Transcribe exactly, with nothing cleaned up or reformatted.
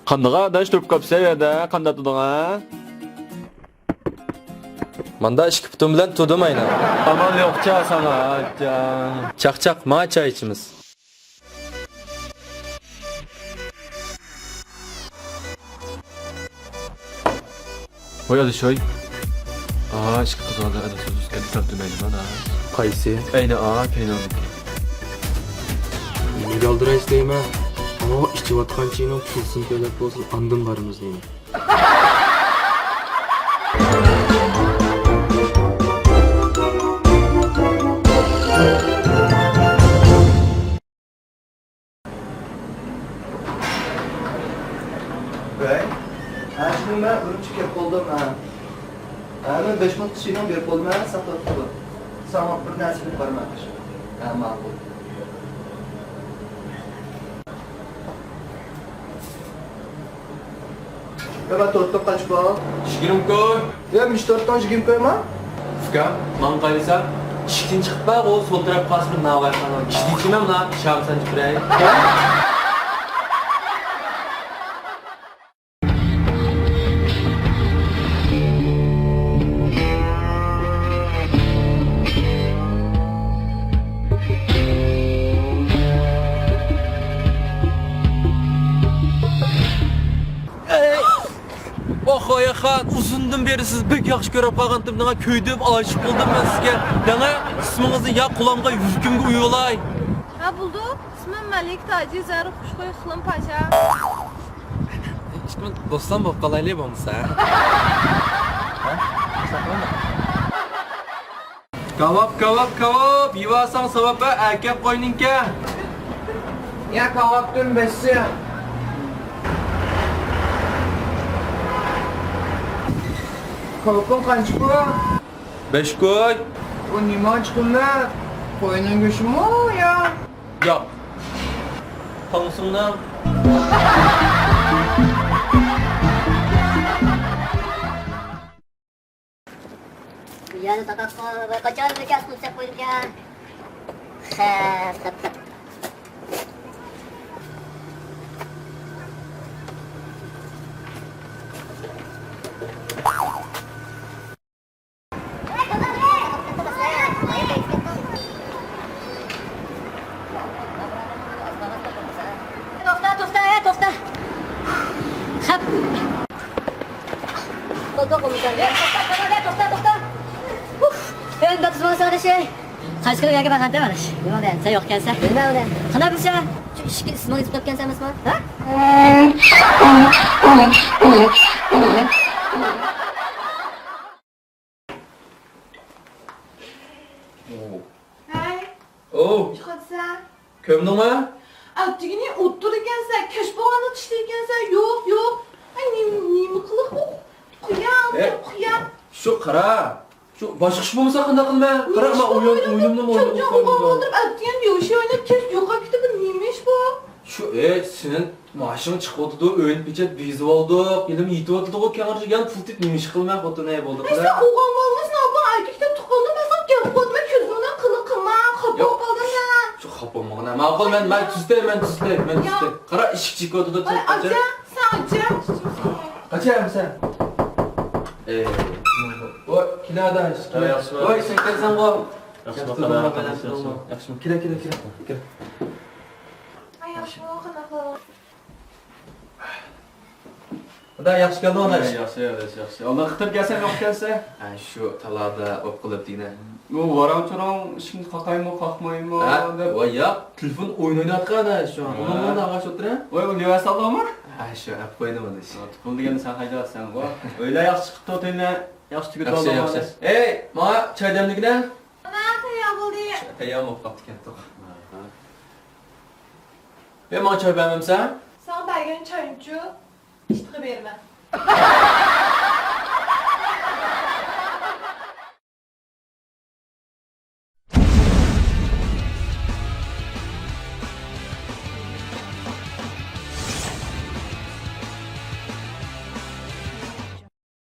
قانداق ئاداش تۇرۇپ قاپسەن يەردە؟ قانداق تۇردۇڭ ھە؟ ماندا ئىككى پۇتۇم بىلەن تۇردۇم ئاينا. ئامال يوقچە ساڭا. چاقچاق، ما چاي ئىچىمىز. ۋاي ئاداش ۋاي. ئا، ئىككى قىز ئالدى ئاداش ئۆزى كەلسەم تۈمەيلىما. قايسى؟ ئەينى ئا، پەينالدىكى. نېمىگە ئالدىرايسىز دەيمەن؟ ئاۋۇ ئىچىۋاتقان چېيىنىڭ پۇلىسىنى تۆلەپ بولسۇن، ئاندىن بارىمىز دەيمەن. ۋەي. ھە، شۇنى مەن ئۈرۈمچىگە كەپ بولدۇم، ھە. ھە، مەن بەش مىڭ كىشىنىڭ بېرىپ بولدۇم، ھە، ساقلاپ تۇرۇپ. ساڭا بىر نەرسە ئېلىپ بارىمەن. ھە، ماقۇل. يا، مەن تورتنى قانچە بار؟ يىگىرمە كوي. يا، مۇشۇ تورتنىڭ يىگىرمە كويما؟ ئۇكام، ماڭا قارىسا، ئىشىكتىن چىقىپ بارغۇ، سول تەرەپ قارىسا بىر ناۋاي خانىم. ئىشىكتىن چىقىمەن مانا، شام سانجىپ بېرەي. ئەي! ۋاھ، خوياخان، ئۇزۇندىن بېرى سىز بەك ياخشى كۆرۈپ قالغانتىم، دەڭە كۆيدۈم، ئاشىق بولدۇم مەن سىزگە. دەڭە ئىسمىڭىزنى يا قولامغا، يۈرىكىمگە ئويۇۋالاي. ھە، بولدى. ئىسمىم مەلىك تاجى زەر خۇشخۇي خىلىم پاشا. ئىككىمىز دوستلام بولۇپ قالايلى بولمىسا. ھە؟ كاۋاپ، كاۋاپ، كاۋاپ! يېۋالساڭ ساۋاب بار، ئەركەك قوينىڭكى. يا كاۋاپتىن بەسسە. كاۋاپىڭ قانچە پۇل؟ بەش كوي. ئۇ نېمانچە قىممەت؟ قوينىڭ گۆشىمۇ يا؟ ياق. تاڭسۇڭنىڭ. يەنە تاقاققا قاچان بىر كەس قىلساق قويىدىكەن. خەپ، خەپ، خەپ. توختا، توختا، ھە، توختا. خەپ. توختا، توختا، توختا. ئۇف، ئۆيۈم داتىسىمان سادىشى. قايسى كۈنى يەرگە بارغانتى مانىش؟ نېمە دە؟ سەن يوق ئىكەنسەن. نېمە دە؟ قانداق بىلسە؟ شۇ ئىشىككە ئىسمىڭنى يېزىپ قويۇپكەنسەن ئەمەسمۇ؟ ھە؟ ھەي. ئوۋ. چىقىۋاتىسەن. كۆمدۈڭمۇ؟ ئەتىگىنى ئولتۇرىدىكەنسەن، كەچ بولغاندا ئىشلەيدىكەنسەن. يوق، يوق. ئەي، نېمە، نېمە قىلىق بۇ؟ قۇيا، ئە، قۇيا. شۇ قارا. شۇ باشقا ئىش بولمىسا قانداق قىلىمەن؟ قارا، مەن ئويۇن، ئويۇنۇمنى ئويناپ قويدۇم. ئولتۇرۇپ، ئەتىگەن يوشۇ ئويناپ، كەچ يوقاپ كېتىپ، بۇ نېمە ئىش بۇ؟ شۇ، ئەي، سېنىڭ مائاشىڭ چىقىۋاتىدۇ، ئۆينى پېچەت بېزىۋالدۇق، يىلىم يېتىۋاتىدىغۇ كەڭرى، يەنە پۇل تېپىپ نېمە ئىش قىلىمەن خوتۇن، ئەي، بولدى، قىلە. سەن ئوغۇل بولمىسىڭ، ئاپا ئەركەكتەك تۇغقاندا مەن ساڭا گەپ قىلدىم، كۆزۈڭنى قىلىق قىلما، خاپا بولۇپ قالدىم مەن. شۇ خاپا بولمىغىن، ماقۇل، مەن، مەن تۈزىتەي، مەن تۈزىتەي، مەن تۈزىتەي. قارا، ئىشىك چېكىۋاتىدۇ، قاچا. سەن قاچا. قاچا، سەن. ئەي، ۋاي، كېلە ئاداش، كېلە. ۋاي، سەن كەلسەڭغۇ. ياخشىمۇ، قانداق ئەھۋالىڭىز؟ ياخشىمۇ؟ ياخشىمۇ؟ كېلە، كېلە، كېلە، كېلە. ئاي، ياخشىمۇ، قانداق ئەھۋالىڭىز؟ خۇدا ياخشى كەلدىڭ، ئاداش. ياخشى، ئاداش، ياخشى. ئالدىن قېتىم كەلسەم يوق ئىكەنسەن. ھە، شۇ تالادا ئوقۇپ قېلىپتىكەن. ئۇ ۋاراڭ-چۇرۇڭ ئىشىكنى قاقايمۇ، قاقمايمۇ دەپ. ۋاي، ياق، تېلېفون ئويۇن ئويناۋاتقان، ئاداش، شۇ. ھە. ئۇنىڭ ئورنىدا ئاغاچ ئولتۇرا. ۋاي، ئۇ لېۋەر سالدىڭمۇ؟ ھە، شۇ، ئەپ قويدۇم، ئاداش. تۇپۇل دېگەننى سەن خەجلەۋاتىسەنغۇ. ئۆيلەر ياخشى چىقىپتۇ، تۆينى ياخشى تۈگىتىۋالدىڭ، ئاداش. ئەي، ماڭا چاي دەملىگىنە. مانا، تەييار بولدى. تەييار بولۇپ قاپتىكەن، توق. ئەي، ماڭا چاي بەرمەمسەن؟ ساڭا بەرگەن چاينىچۇ، ئىتقا بېرىمەن.